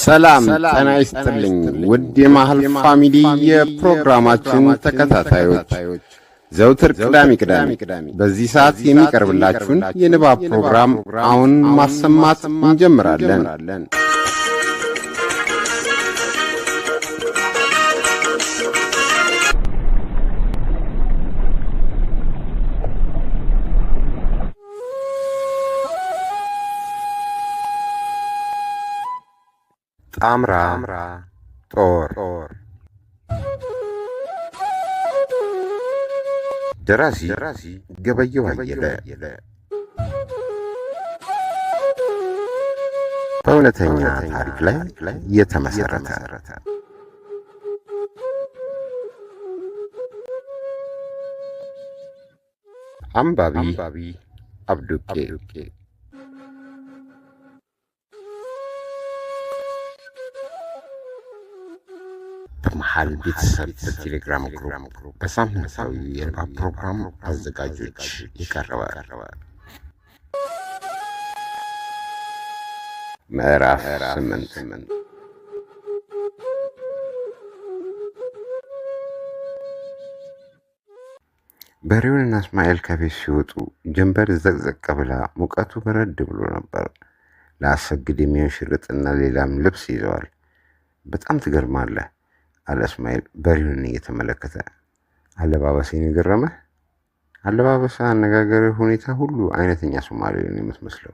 ሰላም ጤና ይስጥልኝ ውድ የመሃል ፋሚሊ የፕሮግራማችን ተከታታዮች፣ ዘውትር ቅዳሜ ቅዳሜ በዚህ ሰዓት የሚቀርብላችሁን የንባብ ፕሮግራም አሁን ማሰማት እንጀምራለን። ጣምራ ጦር። ደራሲ ገበየሁ አየለ። በእውነተኛ ታሪክ ላይ የተመሰረተ። አንባቢ አብዱቄ። በመሃል ቤተሰብ በቴሌግራም group በሳምንታዊ የንባብ ፕሮግራም አዘጋጆች የቀረበ። ምዕራፍ 8። በሪሁንና እስማኤል ከቤት ሲወጡ ጀንበር ዘቅዘቅ ብላ ሙቀቱ በረድ ብሎ ነበር። ለአሰግድ የሚሆን ሽርጥና ሌላም ልብስ ይዘዋል። “በጣም ትገርማለህ” አለ እስማኤል በሪሁንን እየተመለከተ። “አለባበሴን የገረመህ?” “አለባበስህ፣ አነጋገርህ፣ ሁኔታ ሁሉ አይነተኛ ሶማሌ ነው የምትመስለው።”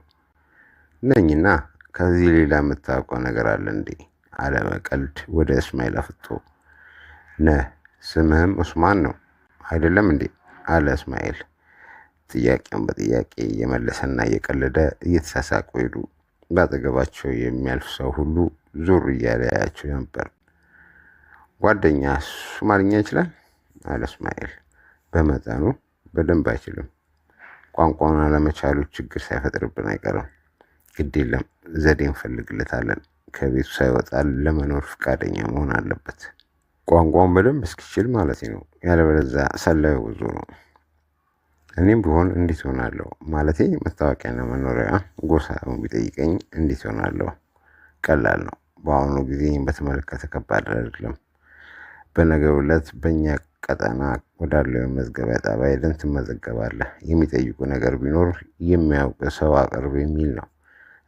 “ነኝና፣ ከዚህ ሌላ የምታውቀው ነገር አለ እንዴ?” አለ በቀልድ ወደ እስማኤል አፍጦ። “ነህ፣ ስምህም ኡስማን ነው አይደለም እንዴ?” አለ እስማኤል። ጥያቄውን በጥያቄ እየመለሰና እየቀለደ እየተሳሳቁ ሄዱ። በአጠገባቸው የሚያልፍ ሰው ሁሉ ዞር እያለ ያያቸው ነበር። “ጓደኛ ሶማልኛ ይችላል?” አለ እስማኤል። “በመጠኑ፣ በደንብ አይችልም። ቋንቋውን አለመቻሉ ችግር ሳይፈጥርብን አይቀርም። ግድ የለም፣ ዘዴ እንፈልግለታለን። ከቤቱ ሳይወጣ ለመኖር ፈቃደኛ መሆን አለበት። ቋንቋውን በደንብ እስኪችል ማለት ነው። ያለበለዚያ ሰላዩ ብዙ ነው። እኔም ብሆን እንዴት ሆናለሁ? ማለቴ መታወቂያና መኖሪያ ጎሳ ቢጠይቀኝ እንዴት ሆናለሁ?” “ቀላል ነው። በአሁኑ ጊዜ በተመለከተ ከባድ አይደለም። በነገው ዕለት በእኛ ቀጠና ወዳለው የመመዝገቢያ ጣቢያ ሄደን ትመዘገባለህ። የሚጠይቁ ነገር ቢኖር የሚያውቅ ሰው አቅርብ የሚል ነው።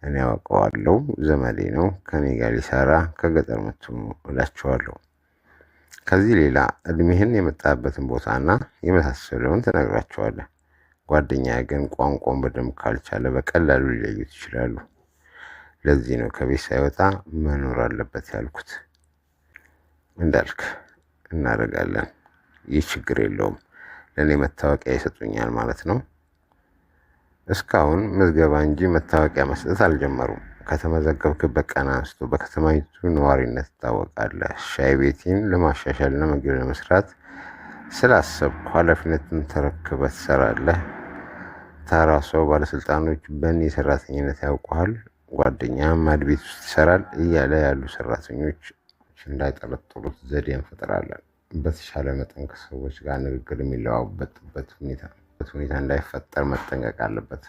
እኔ አውቀዋለሁ፣ ዘመዴ ነው፣ ከኔ ጋር ሊሰራ ከገጠር መጥቶ ነው እላቸዋለሁ። ከዚህ ሌላ እድሜህን፣ የመጣበትን ቦታና የመሳሰለውን ትነግራቸዋለህ። ጓደኛ ግን ቋንቋውን በደንብ ካልቻለ በቀላሉ ሊለዩት ይችላሉ። ለዚህ ነው ከቤት ሳይወጣ መኖር አለበት ያልኩት።” “እንዳልክ እናደርጋለን። ይህ ችግር የለውም። ለእኔ መታወቂያ ይሰጡኛል ማለት ነው?” “እስካሁን ምዝገባ እንጂ መታወቂያ መስጠት አልጀመሩም። ከተመዘገብክበት ቀን አንስቶ በከተማይቱ ነዋሪነት ትታወቃለህ። ሻይ ቤቴን ለማሻሻልና ምግብ ለመስራት ስላሰብኩ ኃላፊነቱን ተረክበህ ትሰራለህ። ተራ ሰው ባለስልጣኖች በእኔ ሰራተኝነት ያውቁሃል። ጓደኛህም ማድ ቤት ውስጥ ይሰራል እያለ ያሉ ሰራተኞች እንዳይጠረጥሩት ዘዴ እንፈጥራለን። በተሻለ መጠን ከሰዎች ጋር ንግግር የሚለዋወጥበት ሁኔታ እንዳይፈጠር መጠንቀቅ አለበት።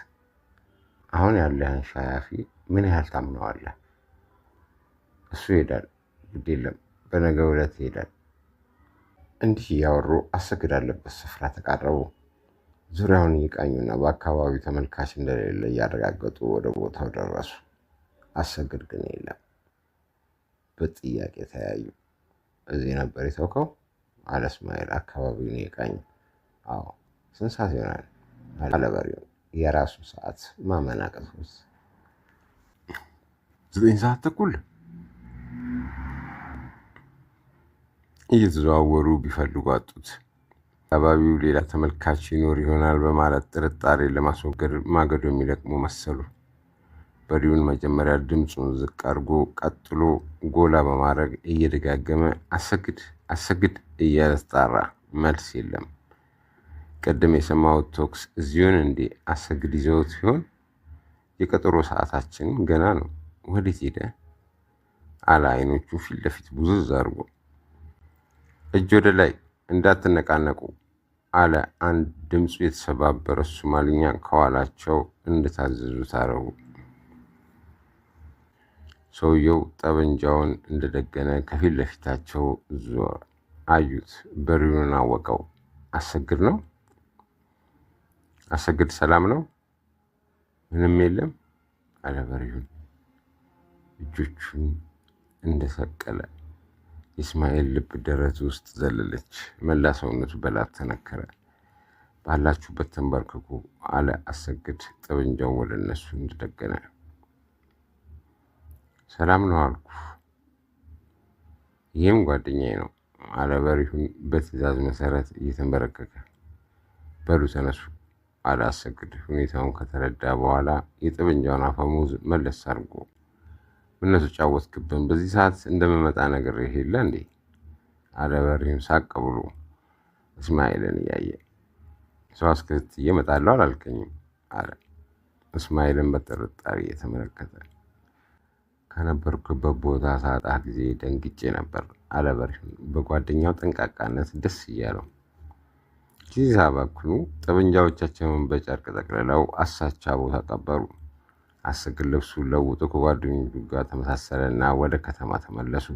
አሁን ያለህን ሻይ አፊ ምን ያህል ታምነዋለህ? እሱ ይሄዳል፣ ግድ የለም፣ በነገው ዕለት ይሄዳል።” እንዲህ እያወሩ አሰግድ አለበት ስፍራ ተቃረቡ። ዙሪያውን እየቃኙና በአካባቢው ተመልካች እንደሌለ እያረጋገጡ ወደ ቦታው ደረሱ። አሰግድ ግን የለም። በጥያቄ ተያዩ። “እዚህ ነበር የተውከው?” አለ እስማኤል አካባቢውን እየቃኘ። “አዎ።” “ስንት ሰዓት ይሆናል?” አለ በሪሁን የራሱ ሰዓት ማመን አቅቶት። 9:30። እየተዘዋወሩ ቢፈልጉ አጡት። አካባቢው ሌላ ተመልካች ይኖር ይሆናል በማለት ጥርጣሬ ለማስወገድ ማገዶ የሚለቅሙ መሰሉ። በሪሁን መጀመሪያ ድምፁን ዝቅ አድርጎ ቀጥሎ ጎላ በማድረግ እየደጋገመ “አሰግድ፣ አሰግድ” እያለ ተጣራ። መልስ የለም። “ቅድም የሰማሁት ተኩስ እዚሁን እንዴ? አሰግድ ይዘውት ሲሆን? የቀጠሮ ሰዓታችን ገና ነው። ወዴት ሄደ?” አለ አይኖቹ ፊት ለፊት ቡዝዝ አድርጎ። “እጅ ወደ ላይ፣ እንዳትነቃነቁ” አለ አንድ ድምፁ የተሰባበረ ሶማልኛ ከኋላቸው። እንደታዘዙት አረጉ። ሰውየው ጠበንጃውን እንደደገነ ከፊት ለፊታቸው ዞር አዩት። በሪሁንን አወቀው። አሰግድ ነው። አሰግድ ሰላም ነው? ምንም የለም አለ በሪሁን እጆቹን እንደሰቀለ። የእስማኤል ልብ ደረት ውስጥ ዘለለች። መላ ሰውነቱ በላብ ተነከረ። ባላችሁበት ተንበርክኩ አለ አሰግድ ጠበንጃውን ወደ እነሱ እንደደገነ። ሰላም ነው አልኩ። ይህም ጓደኛዬ ነው አለ በሪሁን በትዕዛዝ መሰረት እየተንበረከከ። በሉ ተነሱ አለ አሰግድ ሁኔታውን ከተረዳ በኋላ የጠበንጃውን አፈሙዝ መለስ አድርጎ። ምነው ተጫወትክብን? በዚህ ሰዓት እንደምመጣ ነገር የለ እንዴ? አለ በሪሁን ሳቅ ብሎ እስማኤልን እያየ። ሰው አስከትዬ እመጣለሁ አላልከኝም? አለ እስማኤልን በጥርጣሬ እየተመለከተ። ከነበርኩበት ቦታ ሳጣ ጊዜ ደንግጬ ነበር አለ በሪሁን በጓደኛው ጠንቃቃነት ደስ እያለው። ጊዜ ሳባክኑ ጠበንጃዎቻቸውን በጨርቅ ጠቅልለው አሳቻ ቦታ ቀበሩ። አሰግድ ልብሱን ለውጦ ከጓደኞቹ ጋር ተመሳሰለና ወደ ከተማ ተመለሱ።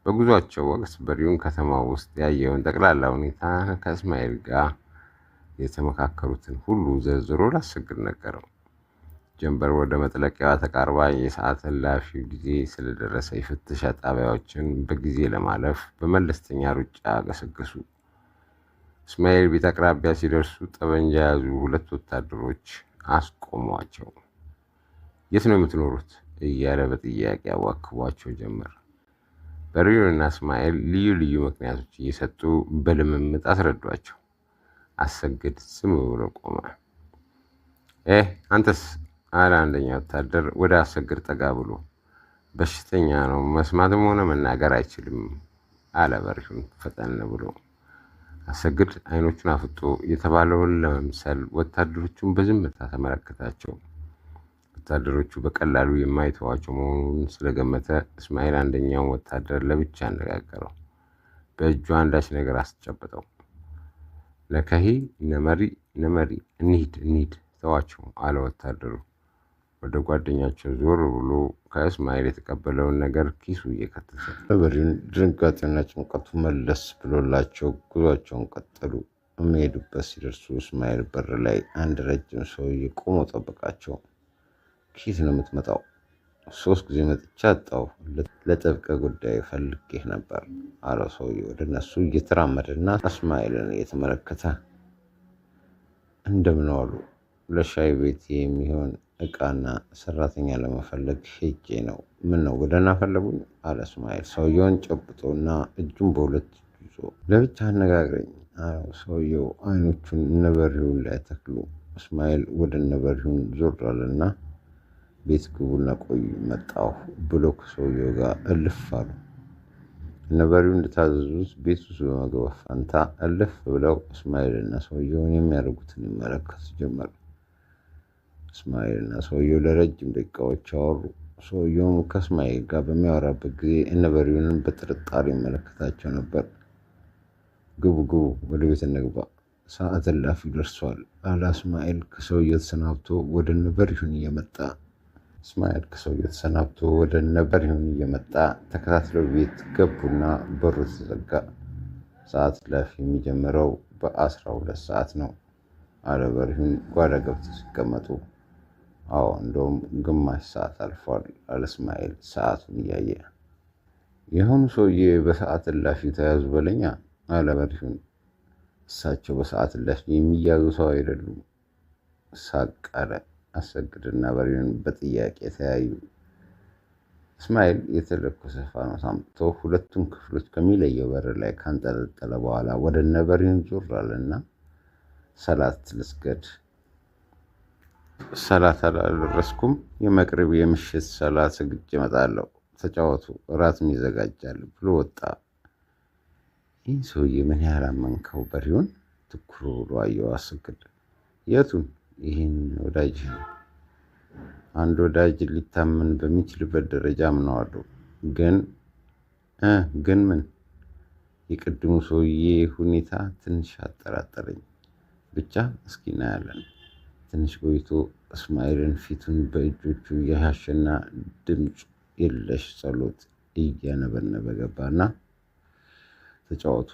በጉዟቸው ወቅት በሪሁን ከተማ ውስጥ ያየውን ጠቅላላ ሁኔታ ከእስማኤል ጋር የተመካከሩትን ሁሉ ዘርዝሮ ላሰግድ ነገረው። ጀንበር ወደ መጥለቂያዋ ተቃርባ የሰዓት እላፊው ጊዜ ስለደረሰ የፍተሻ ጣቢያዎችን በጊዜ ለማለፍ በመለስተኛ ሩጫ ገሰገሱ። እስማኤል ቤት አቅራቢያ ሲደርሱ ጠበንጃ የያዙ ሁለት ወታደሮች አስቆሟቸው። የት ነው የምትኖሩት? እያለ በጥያቄ ያዋክቧቸው ጀመር። በሪሁንና እስማኤል ልዩ ልዩ ምክንያቶች እየሰጡ በልምምጥ አስረዷቸው። አሰግድ ዝም ብሎ ቆመ። አንተስ? አለ አንደኛ ወታደር ወደ አሰግድ ጠጋ ብሎ። በሽተኛ ነው፣ መስማትም ሆነ መናገር አይችልም አለ በሪሁን ፈጠን ብሎ። አሰግድ አይኖቹን አፍጦ የተባለውን ለመምሰል ወታደሮቹን በዝምታ ተመለከታቸው። ወታደሮቹ በቀላሉ የማይተዋቸው መሆኑን ስለገመተ እስማኤል አንደኛውን ወታደር ለብቻ አነጋገረው። በእጁ አንዳች ነገር አስጨበጠው። ለከሂ ነመሪ ነመሪ፣ እንሂድ እንሂድ፣ ተዋቸው አለ ወታደሩ። ወደ ጓደኛቸው ዞር ብሎ ከእስማኤል የተቀበለውን ነገር ኪሱ እየከተተ። በሪሁን ድንጋጤውና ጭንቀቱ መለስ ብሎላቸው ጉዟቸውን ቀጠሉ። የሚሄዱበት ሲደርሱ እስማኤል በር ላይ አንድ ረጅም ሰውዬ ቆሞ ጠበቃቸው። ኪት ነው የምትመጣው? 3 ጊዜ መጥቻ አጣሁ። ለጥብቅ ጉዳይ ፈልጌህ ነበር አለው ሰውዬ ወደ እነሱ እየተራመደና እስማኤልን እየተመለከተ። እንደምን ዋሉ? ለሻይ ቤት የሚሆን እቃና ሰራተኛ ለመፈለግ ሄጄ ነው። ምን ነው ወደና ፈለጉኝ? አለ እስማኤል ሰውየውን ጨብጦና እጁን በሁለት እጁ ይዞ። ለብቻ አነጋግረኝ አለው ሰውየው አይኖቹን እነ በሪሁን ላይ ተክሎ። እስማኤል ወደ እነ በሪሁን ዞር አለና ቤት ግቡና ቆዩ መጣሁ ብሎ ከሰውየው ጋር እልፍ አሉ። እነ በሪሁን እንደታዘዙት ቤት ውስጥ በመግባት ፋንታ እልፍ ብለው እስማኤልና ሰውየውን የሚያደርጉትን ይመለከቱ ጀመር። እስማኤልና ሰውየው ለረጅም ደቂቃዎች አወሩ። ሰውየውም ከእስማኤል ጋር በሚያወራበት ጊዜ እነ በሪሁንን በጥርጣሬ ይመለከታቸው ነበር። ግቡ ግቡ፣ ወደ ቤት እንግባ፣ ሰዓት እላፊው ደርሷል አለ እስማኤል ከሰውየው ተሰናብቶ ወደ እነ በሪሁን እየመጣ። እስማኤል ከሰውየው ተሰናብቶ ወደ እነ በሪሁን እየመጣ ተከታትለው ቤት ገቡና በሩ ተዘጋ። ሰዓት እላፊ የሚጀምረው በ12 ሰዓት ነው አለ በሪሁን ጓዳ ገብተው ሲቀመጡ። አዎ እንደውም ግማሽ ሰዓት አልፏል አለ እስማኤል ሰዓቱን እያየ። የሆኑ ሰውዬ በሰዓት እላፊ ተያዙ በለኛ አለ በሪሁን። እሳቸው በሰዓት እላፊ የሚያዙ ሰው አይደሉም። ሳቅ አለ አሰግድና በሪሁን በጥያቄ ተያዩ። እስማኤል የተለኮሰ ፋኖስ አምጥቶ ሁለቱን ክፍሎች ከሚለየው በር ላይ ካንጠለጠለ በኋላ ወደ እነ በሪሁን ዞር አለና ሰላት ልስገድ፣ ሰላት አላደረስኩም፣ የመቅሪብ የምሽት ሰላት ሰግጄ እመጣለሁ፣ ተጫወቱ፣ እራትም ይዘጋጃል ብሎ ወጣ። ይህን ሰውዬ ምን ያህል አመንከው በሪሁን? ትኩር ብሎ አየው አሰግድ። የቱን? ይህን ወዳጅህን። አንድ ወዳጅ ሊታመን በሚችልበት ደረጃ አምነዋለሁ። ግን ግን ምን? የቅድሙ ሰውዬ ሁኔታ ትንሽ አጠራጠረኝ። ብቻ እስኪ እናያለን። ትንሽ ቆይቶ እስማኤልን ፊቱን በእጆቹ እያሻሸና ድምፁ የለሽ ጸሎት እያነበነበ ገባና ተጫወቱ፣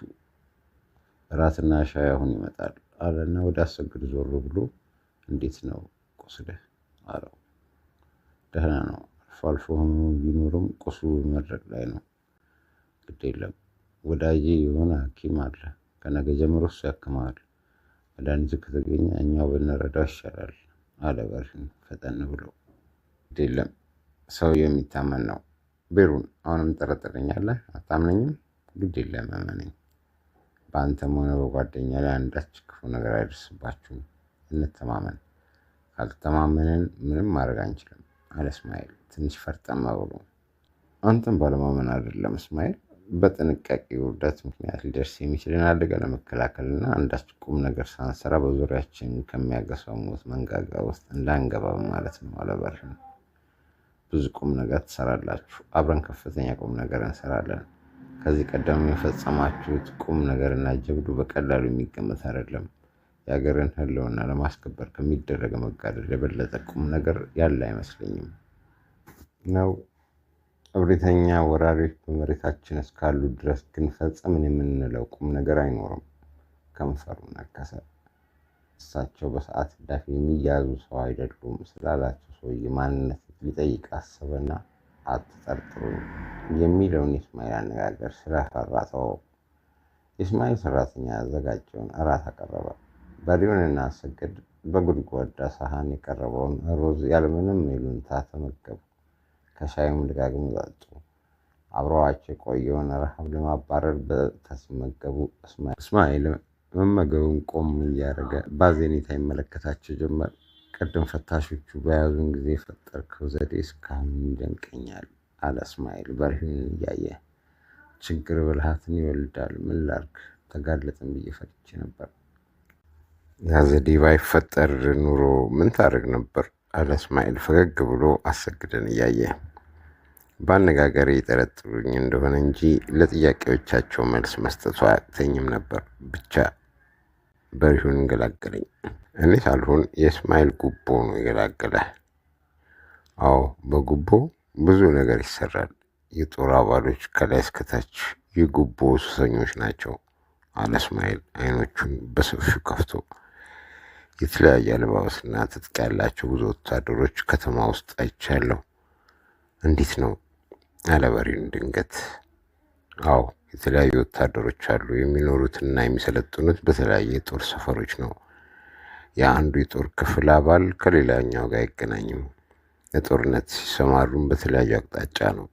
እራትና ሻይ አሁን ይመጣል አለና ወደ አሰግድ ዞር ብሎ እንዴት ነው ቁስልህ አለው። ደህና ነው፣ አልፎ አልፎ ህመሙ ቢኖርም ቁስሉ በመድረቅ ላይ ነው። ግድ የለም ወዳጄ የሆነ ሐኪም አለ፣ ከነገ ጀምሮ እሱ ያክመሃል። መድኃኒቱ ከተገኘ እኛው ብንረዳው ይሻላል አለ በሪሁን ፈጠን ብሎ። ግድ የለም ሰውየው የሚታመን ነው። ቤሩን አሁንም ትጠረጥረኛለህ? አታምነኝም? ግድ የለም እመነኝ። በአንተም ሆነ በጓደኛ ላይ አንዳች ክፉ ነገር አይደርስባችሁም። እንተማመን። ካልተማመንን ምንም ማድረግ አንችልም አለ እስማኤል ትንሽ ፈርጠም ብሎ። አንተም ባለማመን አይደለም እስማኤል፣ በጥንቃቄ ውርደት ምክንያት ሊደርስ የሚችልን አደጋ ለመከላከልና አንዳች ቁም ነገር ሳንሰራ በዙሪያችን ከሚያገሳው ሞት መንጋጋ ውስጥ እንዳንገባ ማለት ነው አለ በሪሁን። ብዙ ቁም ነገር ትሰራላችሁ። አብረን ከፍተኛ ቁም ነገር እንሰራለን። ከዚህ ቀደም የፈጸማችሁት ቁም ነገርና ጀብዱ በቀላሉ የሚገመት አይደለም። የሀገርን ሕልውና ለማስከበር ከሚደረገ መጋደል የበለጠ ቁም ነገር ያለ አይመስለኝም ነው። እብሪተኛ ወራሪዎች በመሬታችን እስካሉ ድረስ ግን ፈጸምን የምንለው ቁም ነገር አይኖርም። ከንፈሩን ነከሰ። እሳቸው በሰዓት እላፊ የሚያዙ ሰው አይደሉም ስላላቸው ሰውዬ ማንነት ሊጠይቅ አሰበና አትጠርጥሩኝ የሚለውን የእስማኤል አነጋገር ስለፈራ ተወው። የእስማኤል ሰራተኛ ያዘጋጀውን እራት አቀረበ። በሪሁንና አሰግድ በጎድጓዳ ሳህን የቀረበውን ሩዝ ያለምንም ይሉኝታ ተመገቡ። ከሻዩም ደጋግመው ጠጡ። አብረዋቸው የቆየውን ረሃብ ለማባረር በተመገቡ። እስማኤል መመገቡን ቆም እያደረገ ባዜኔታ ይመለከታቸው ጀመር። ቅድም ፈታሾቹ በያዙን ጊዜ የፈጠርከው ዘዴ እስካሁን ይደንቀኛል አለ እስማኤል በሪሁንን እያየ። ችግር ብልሃትን ይወልዳል። ምን ላድርግ ተጋለጥን ብዬ ፈርቼ ነበር። ያ ዘዴ ባይፈጠር ኑሮ ምን ታደርግ ነበር? አለ እስማኤል ፈገግ ብሎ አሰግድን እያየ። በአነጋገሬ የጠረጥሩኝ እንደሆነ እንጂ ለጥያቄዎቻቸው መልስ መስጠቱ አያቅተኝም ነበር። ብቻ በሪሁን ገላገለኝ። እኔ ሳልሆን የእስማኤል ጉቦ ነው የገላገለ። አዎ በጉቦ ብዙ ነገር ይሰራል። የጦር አባሎች ከላይ እስከታች የጉቦ ሱሰኞች ናቸው አለ እስማኤል አይኖቹን በሰፊው ከፍቶ። የተለያየ አለባበስና ትጥቅ ያላቸው ብዙ ወታደሮች ከተማ ውስጥ አይቻለሁ። እንዴት ነው አለ በሪሁን ድንገት። አዎ የተለያዩ ወታደሮች አሉ። የሚኖሩትና የሚሰለጥኑት በተለያየ የጦር ሰፈሮች ነው። የአንዱ የጦር ክፍል አባል ከሌላኛው ጋር አይገናኝም። ለጦርነት ሲሰማሩም በተለያዩ አቅጣጫ ነው።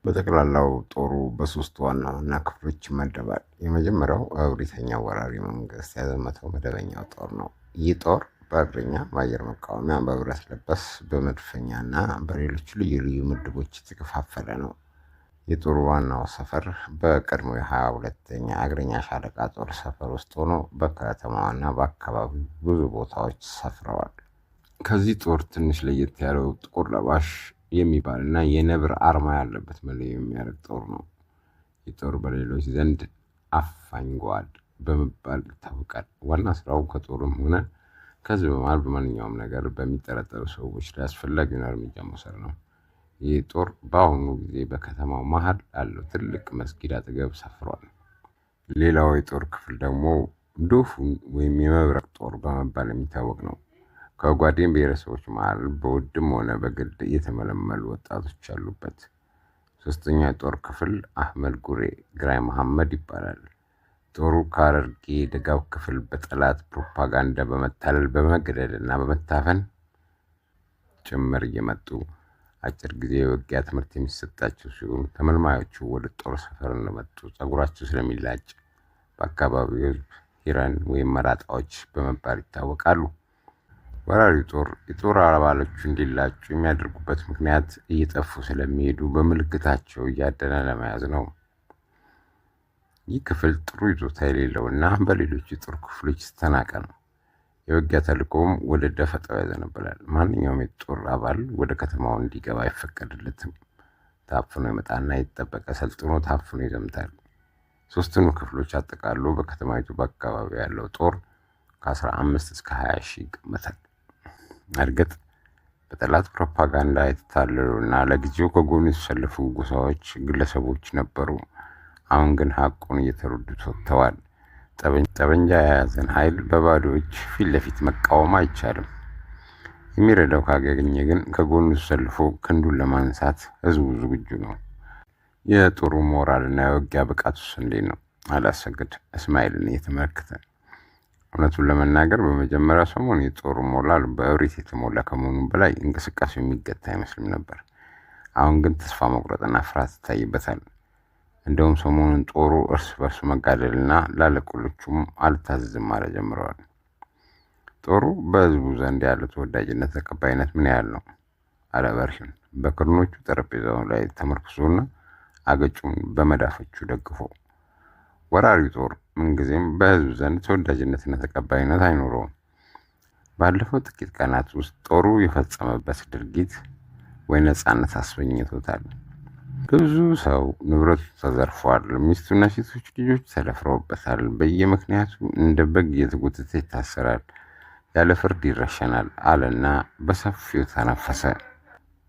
በጠቅላላው ጦሩ በሶስት ዋና ዋና ክፍሎች ይመደባል። የመጀመሪያው እብሪተኛ ወራሪ መንግስት ያዘመተው መደበኛው ጦር ነው። ይህ ጦር በእግረኛ፣ በአየር መቃወሚያ፣ በብረት ለበስ፣ በመድፈኛና በሌሎች ልዩ ልዩ ምድቦች የተከፋፈለ ነው። የጦሩ ዋናው ሰፈር በቀድሞ የ22ኛ እግረኛ ሻለቃ ጦር ሰፈር ውስጥ ሆኖ በከተማዋና በአካባቢው ብዙ ቦታዎች ሰፍረዋል። ከዚህ ጦር ትንሽ ለየት ያለው ጥቁር ለባሽ የሚባልና የነብር አርማ ያለበት መለዮ የሚያደርግ ጦር ነው። ይህ ጦር በሌሎች ዘንድ አፋኝ ጓድ በመባል ይታወቃል። ዋና ስራው ከጦርም ሆነ ከህዝብ መሃል በማንኛውም ነገር በሚጠረጠሩ ሰዎች ላይ አስፈላጊውን እርምጃ መውሰድ ነው። ይህ ጦር በአሁኑ ጊዜ በከተማው መሃል ያለው ትልቅ መስጊድ አጠገብ ሰፍሯል። ሌላው የጦር ክፍል ደግሞ ዶፉን ወይም የመብረቅ ጦር በመባል የሚታወቅ ነው። ከኦጋዴን ብሔረሰቦች መሃል በውድም ሆነ በግድ የተመለመሉ ወጣቶች አሉበት። ሶስተኛው የጦር ክፍል አህመድ ጉሬ ግራኝ መሐመድ ይባላል። ጦሩ ከሐረርጌ ደጋው ክፍል በጠላት ፕሮፓጋንዳ በመታለል በመገደል እና በመታፈን ጭምር እየመጡ አጭር ጊዜ የውጊያ ትምህርት የሚሰጣቸው ሲሆን ተመልማዮቹ ወደ ጦር ሰፈር እንደመጡ ጸጉራቸው ስለሚላጭ በአካባቢው ሕዝብ ሂረን ወይም መራጣዎች በመባል ይታወቃሉ። ወራሪው ጦር የጦር አባሎቹ እንዲላጩ የሚያደርጉበት ምክንያት እየጠፉ ስለሚሄዱ በምልክታቸው እያደነ ለመያዝ ነው። ይህ ክፍል ጥሩ ይዞታ የሌለው እና በሌሎች የጦር ክፍሎች የተናቀ ነው። የውጊያ ተልዕኮውም ወደ ደፈጣው ያዘነብላል። ማንኛውም የጦር አባል ወደ ከተማው እንዲገባ አይፈቀድለትም። ታፍኖ ይመጣና የተጠበቀ ሰልጥኖ ታፍኖ ይዘምታል። ሶስቱንም ክፍሎች አጠቃሎ በከተማይቱ በአካባቢው ያለው ጦር ከ15 እስከ 20 ሺህ ይገመታል። እርግጥ በጠላት ፕሮፓጋንዳ የተታለሉና ለጊዜው ከጎኑ የተሰለፉ ጎሳዎች፣ ግለሰቦች ነበሩ። አሁን ግን ሀቁን እየተረዱት ወጥተዋል። ጠበንጃ የያዘን ኃይል በባዶ እጅ ፊት ለፊት መቃወም አይቻልም። የሚረዳው ካገኘ ግን ከጎኑ ተሰልፎ ክንዱን ለማንሳት ህዝቡ ዝግጁ ነው። የጦሩ ሞራልና የውጊያ ብቃቱስ እንዴት ነው? አለ አሰግድ እስማኤልን እየተመለከተ። እውነቱን ለመናገር በመጀመሪያው ሰሞን የጦሩ ሞራል በእብሪት የተሞላ ከመሆኑ በላይ እንቅስቃሴው የሚገታ አይመስልም ነበር። አሁን ግን ተስፋ መቁረጥና ፍርሃት ይታይበታል። እንደውም ሰሞኑን ጦሩ እርስ በርሱ መጋደልና ላለቆሎቹም አልታዘዝም ማለት ጀምረዋል። ጦሩ በህዝቡ ዘንድ ያለው ተወዳጅነት፣ ተቀባይነት ምን ያህል ነው? አለ በርሂውን በክርኖቹ ጠረጴዛው ላይ ተመርኩዞና አገጩን በመዳፎቹ ደግፎ። ወራሪው ጦር ምንጊዜም በህዝቡ ዘንድ ተወዳጅነትና ተቀባይነት አይኖረውም። ባለፈው ጥቂት ቀናት ውስጥ ጦሩ የፈጸመበት ድርጊት ወይ ነጻነት አስገኝቶታል። ብዙ ሰው ንብረቱ ተዘርፏል። ሚስቱና ሴቶች ልጆች ተደፍረውበታል። በየምክንያቱ እንደ በግ እየተጎተተ ይታሰራል፣ ያለ ፍርድ ይረሸናል አለና በሰፊው ተነፈሰ።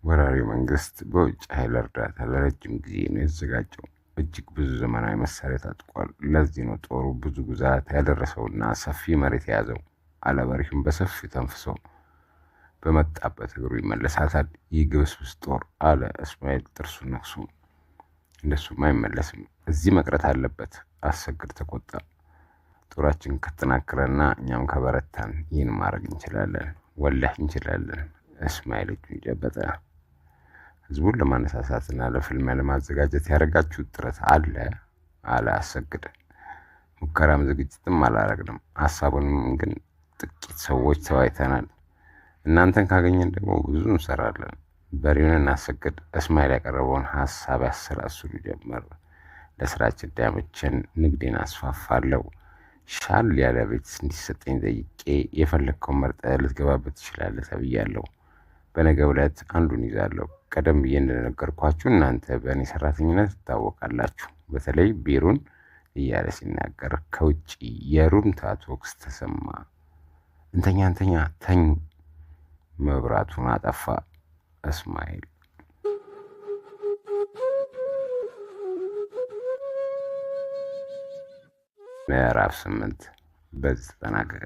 ወራሪው መንግስት በውጭ ኃይል እርዳታ ለረጅም ጊዜ ነው የተዘጋጀው። እጅግ ብዙ ዘመናዊ መሳሪያ ታጥቋል። ለዚህ ነው ጦሩ ብዙ ጉዳት ያደረሰውና ሰፊ መሬት የያዘው አለ በሪሁን በሰፊው ተንፍሶ። በመጣበት እግሩ ይመለሳታል ይህ ግብስብስ ጦር አለ እስማኤል ጥርሱን ነክሶ። እንደሱም አይመለስም፣ እዚህ መቅረት አለበት። አሰግድ ተቆጣ። ጦራችን ከተጠናከረና እኛም ከበረታን ይህን ማድረግ እንችላለን፣ ወላሂ እንችላለን። እስማኤል እጁን ጨበጠ። ህዝቡን ለማነሳሳትና ለፍልሚያ ለማዘጋጀት ያደረጋችሁት ጥረት አለ አለ አሰግድ። ሙከራም ዝግጅትም አላረግንም። ሀሳቡንም ግን ጥቂት ሰዎች ተወያይተናል። እናንተን ካገኘን ደግሞ ብዙ እንሰራለን። በሪሁንና አሰግድ እስማኤል ያቀረበውን ሀሳብ ያሰላስሉ ጀመር። ለስራችን እንዲያመቸን ንግዴን አስፋፋለሁ። ሻል ያለ ቤት እንዲሰጠኝ ጠይቄ የፈለግከውን መርጠህ ልትገባበት ትችላለህ ተብያለሁ። በነገው ዕለት አንዱን ይዛለሁ። ቀደም ብዬ እንደነገርኳችሁ እናንተ በእኔ ሰራተኝነት ትታወቃላችሁ፣ በተለይ ቢሩን እያለ ሲናገር ከውጭ የሩምታ ተኩስ ተሰማ። እንተኛ እንተኛ ተኙ። መብራቱን አጠፋ እስማኤል። ምዕራፍ 8 በዚህ ተጠናቀቀ።